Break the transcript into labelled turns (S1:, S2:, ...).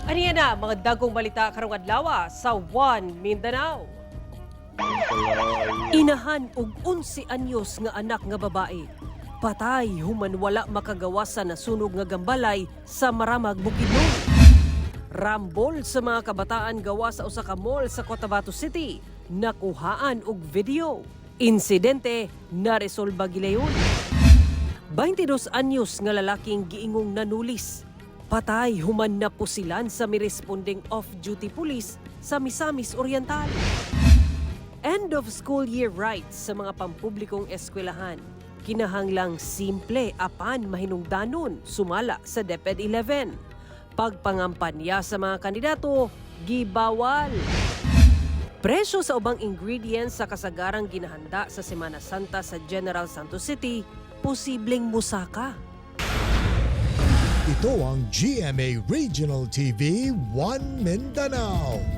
S1: Aniya na mga dagkong balita karong adlaw sa One Mindanao. Inahan og 11 anyos nga anak nga babae. Patay human wala makagawa sa nasunog nga gambalay sa Maramag, Bukidnon. Rambol sa mga kabataan gawa sa usa ka mall sa Cotabato City. Nakuhaan og video. Insidente naresolba gilayon. 22 anyos nga lalaking giingong nanulis. Patay human napusilan sa mirespondeng off-duty police sa Misamis Oriental. End of school year rites sa mga pampublikong eskwelahan. Kinahanglang simple apan mahinungdanon, sumala sa DepEd 11. Pagpangampanya sa mga kandidato, gibawal. Presyo sa ubang ingredients sa kasagarang ginahanda sa Semana Santa sa General Santos City, posibleng musaka.
S2: Ito ang GMA Regional TV 1 Mindanao.